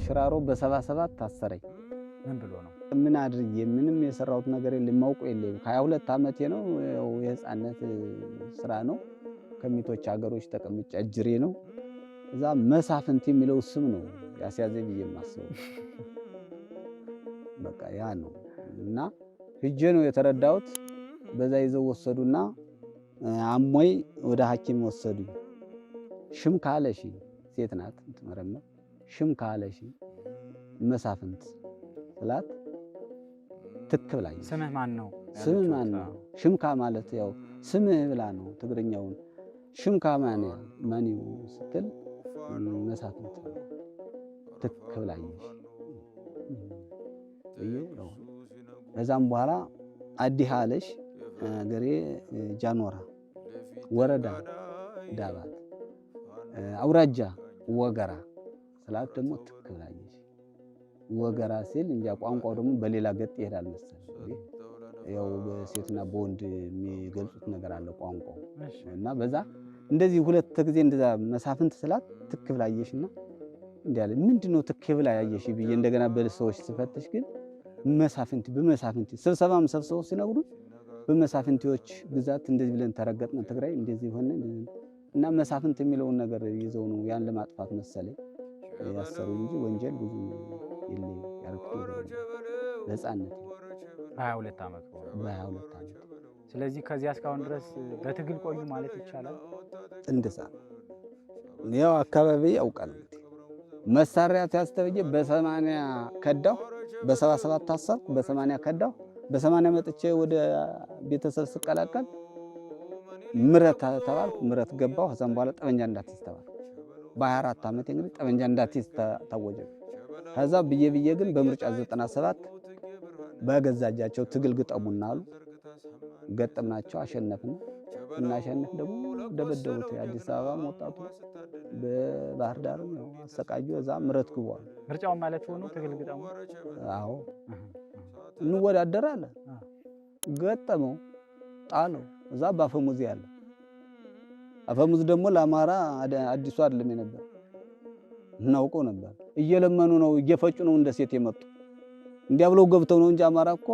ሽራሮ በ77 ታሰረኝ። ምን ብሎ ነው? ምን አድርጌ ምንም የሰራሁት ነገር የለም፣ የማውቀው የለም። 22 ዓመቴ ነው። ያው የህፃነት ስራ ነው። ከሚቶች ሀገሮች ተቀምጬ አጅሬ ነው። እዛ መሳፍንት የሚለው ስም ነው ያስያዘ ብዬ የማስበው። በቃ ያ ነው እና ሂጄ ነው የተረዳሁት። በዛ ይዘው ወሰዱና አሞይ ወደ ሐኪም ወሰዱኝ። ሽም ካለሽ ሴት ናት የምትመረምር፣ ሽም ካለሽ መሳፍንት ስላት ትክ ብላ ስምህ ማን ነው? ስምህ ማን ነው? ሽምካ ማለት ያው ስምህ ብላ ነው ትግርኛውን። ሽምካ ማን ማን ስትል መሳፍንት ትክ ብላ ከዛም በኋላ አዲህ አለሽ ገሬ ጃኖራ ወረዳ ዳባት አውራጃ ወገራ ስላት ደግሞ ትክ ብላ ወገራ ሲል እንጃ ቋንቋው ደግሞ በሌላ ገጥ ይሄዳል መሰለኝ። ያው በሴትና በወንድ የሚገልጹት ነገር አለ ቋንቋው እና በዛ እንደዚህ ሁለት ጊዜ እንደዛ መሳፍንት ስላት ትክ ብላ አየሽና እንዲህ አለ። ምንድነው ትክ ብላ ያየሽ ብዬ እንደገና በሰዎች ስፈትሽ ግን መሳፍንት በመሳፍንት ስብሰባም ሰብስበው ሲነግሩን በመሳፍንቲዎች ግዛት እንደዚህ ብለን ተረገጥን፣ ትግራይ እንደዚህ ሆነ እና መሳፍንት የሚለውን ነገር ይዘው ነው ያን ለማጥፋት መሰለኝ ያሰሩ እንጂ ወንጀል ብዙ የለኝም። ያደረኩት ነገር በህፃንነት በ22 ዓመት በ22 ዓመት። ስለዚህ ከዚያ እስካሁን ድረስ በትግል ቆዩ ማለት ይቻላል። እንደዛ ያው አካባቢ ያውቃል እንግዲህ መሳሪያ ሲያስተብዬ በ80 ከዳሁ፣ በ77 ታሰርኩ፣ በ80 ከዳሁ፣ በ80 መጥቼ ወደ ቤተሰብ ስቀላቀል ምረት ተባልኩ። ምረት ገባሁ። ከዛም በኋላ ጠመንጃ እንዳትይዝ ተባልኩ። በ24 ዓመቴ እንግዲህ ጠመንጃ እንዳትይዝ ታወጀ። ከዛ ብዬ ብዬ ግን በምርጫ 97 በገዛ እጃቸው ትግል ግጠሙና አሉ። ገጠምናቸው፣ አሸነፍን። እናሸንፍ ደግሞ ደበደቡት። የአዲስ አበባም ወጣቱ በባህር ዳርም ያው አሰቃዩ። እዛ ምረት ግቡ አሉ። ምርጫውን ማለት ሆኖ ትግል ግጠሙ። አዎ እንወዳደራለን። ገጠመው፣ ጣለው። እዛ በአፈሙዝ ያለ አፈሙዝ ደግሞ ለአማራ አዲሱ አይደለም የነበር እናውቀው ነበር። እየለመኑ ነው እየፈጩ ነው እንደ ሴት የመጡ እንዲያ ብለው ገብተው ነው እንጂ አማራ እኮ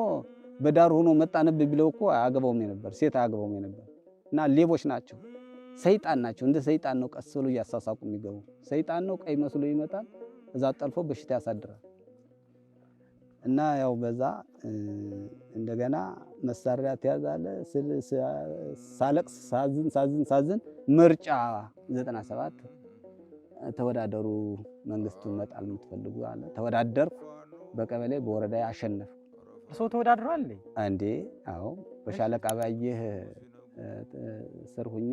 በዳር ሆኖ መጣንብ ቢለው እኮ አያገባውም የነበር ሴት አያገባውም የነበር። እና ሌቦች ናቸው፣ ሰይጣን ናቸው። እንደ ሰይጣን ነው ቀስ ብሎ እያሳሳቁ የሚገቡ። ሰይጣን ነው ቀይ መስሎ ይመጣል፣ እዛ ጠልፎ በሽታ ያሳድራል። እና ያው በዛ እንደገና መሳሪያ ትያዛለ። ሳለቅስ ሳዝን ሳዝን ሳዝን ምርጫ 97 ተወዳደሩ፣ መንግስቱን መጣል የምትፈልጉ አለ። ተወዳደርኩ፣ በቀበሌ በወረዳ አሸነፍኩ። እርስዎ ተወዳድሯል እንዴ? አዎ፣ በሻለቃ ባየህ ስር ሁኜ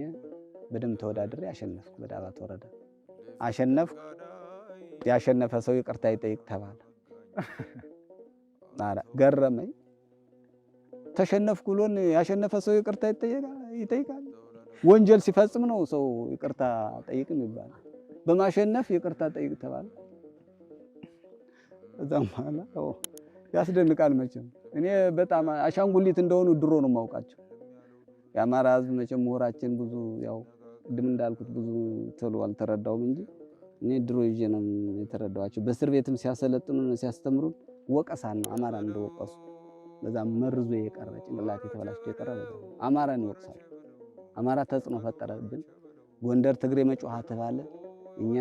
በደንብ ተወዳድሬ አሸነፍኩ። በዳባት ወረዳ አሸነፍኩ። ያሸነፈ ሰው ይቅርታ ይጠይቅ ተባለ። ኧረ ገረመኝ። ተሸነፍኩ ብሎን ያሸነፈ ሰው ይቅርታ ይጠይቃል? ወንጀል ሲፈጽም ነው ሰው ይቅርታ ጠይቅም ይባላል። በማሸነፍ ይቅርታ ጠይቅ ተባለ። እዛም በኋላ ያስደንቃል መቼም። እኔ በጣም አሻንጉሊት እንደሆኑ ድሮ ነው የማውቃቸው። የአማራ ሕዝብ መቼም ምሁራችን ብዙ ያው ቅድም እንዳልኩት ብዙ ቶሎ አልተረዳውም እንጂ እኔ ድሮ ይዤ ነው የተረዳኋቸው። በእስር ቤትም ሲያሰለጥኑን ሲያስተምሩን ወቀሳን ነው አማራን እንደወቀሱ በዛ መርዞ የቀረ ጭንቅላት የተበላሽቶ የቀረ በዛ አማራን ይወቅሳሉ። አማራ ተጽዕኖ ፈጠረብን። ጎንደር ትግሬ መጮሃ ተባለ። እኛ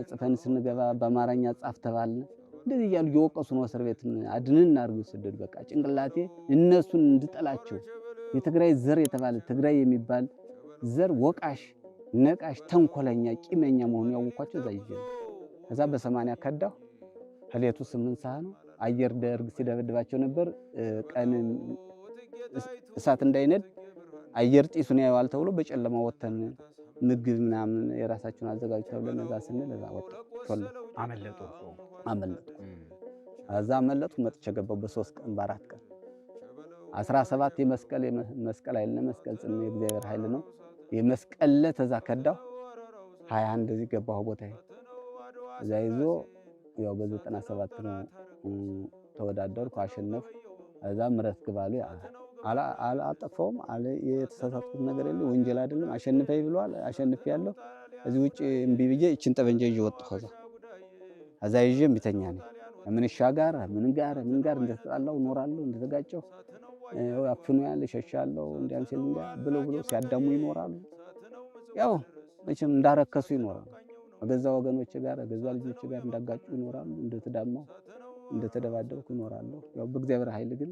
ጽፈን ስንገባ በአማርኛ ጻፍ ተባልን። እንደዚህ እያሉ እየወቀሱ ነው እስር ቤት አድንን አድርገው ሰደዱ። በቃ ጭንቅላቴ እነሱን እንድጠላቸው የትግራይ ዘር የተባለ ትግራይ የሚባል ዘር ወቃሽ፣ ነቃሽ፣ ተንኮለኛ፣ ቂመኛ መሆኑን ያወኳቸው እዛ ይዤ ነው። ከዛ በ80 ከዳሁ። ከሌቱ 8 ሰዓት ነው። አየር ደርግ ሲደበድባቸው ነበር። ቀን እሳት እንዳይነድ አየር ጢሱን ያየዋል ተብሎ በጨለማ ወተን ምግብ ምናምን የራሳቸውን አዘጋጁ ተብለን እዛ ስንል እዛ ወጣ ቶሎ አመለጡ። አመለጥኩ። እዛ አመለጥኩ። መጥቼ ገባሁ በ3 ቀን በ4 ቀን 17 የመስቀል መስቀል ኃይል ነው። መስቀል ጽኑ የእግዚአብሔር ኃይል ነው። የመስቀል ዕለት እዛ ከዳሁ። 21 እዚህ ገባሁ ቦታዬ። እዛ ይዞ ያው በ97 ነው ተወዳደርኩ፣ አሸነፍኩ። እዛ ምረት ግባሉ አላጠፋውም፣ የተሳሳትኩት ነገር የለም፣ ወንጀል አይደለም። አሸንፈኝ ብለዋል፣ አሸንፌያለሁ። እዚህ ውጭ እምቢ ብዬ እችን ጠመንጃ ይዤ ወጣሁ። ከዛ ከዛ ይዤ እምቢተኛ ነኝ። ምንሻ ጋር ምን ጋር ምን ጋር እንደተጣላው እኖራለሁ፣ እንደተጋጨሁ አፍኖ ያለ ሸሻለሁ እንዲያን ሲል እንዲያ ብለው ብለው ሲያዳሙ ይኖራሉ። ያው መቼም እንዳረከሱ ይኖራሉ። ከገዛ ወገኖች ጋር ከገዛ ልጆች ጋር እንዳጋጩ ይኖራሉ። እንደተዳማሁ እንደተደባደብኩ ይኖራለሁ። ያው በእግዚአብሔር ኃይል ግን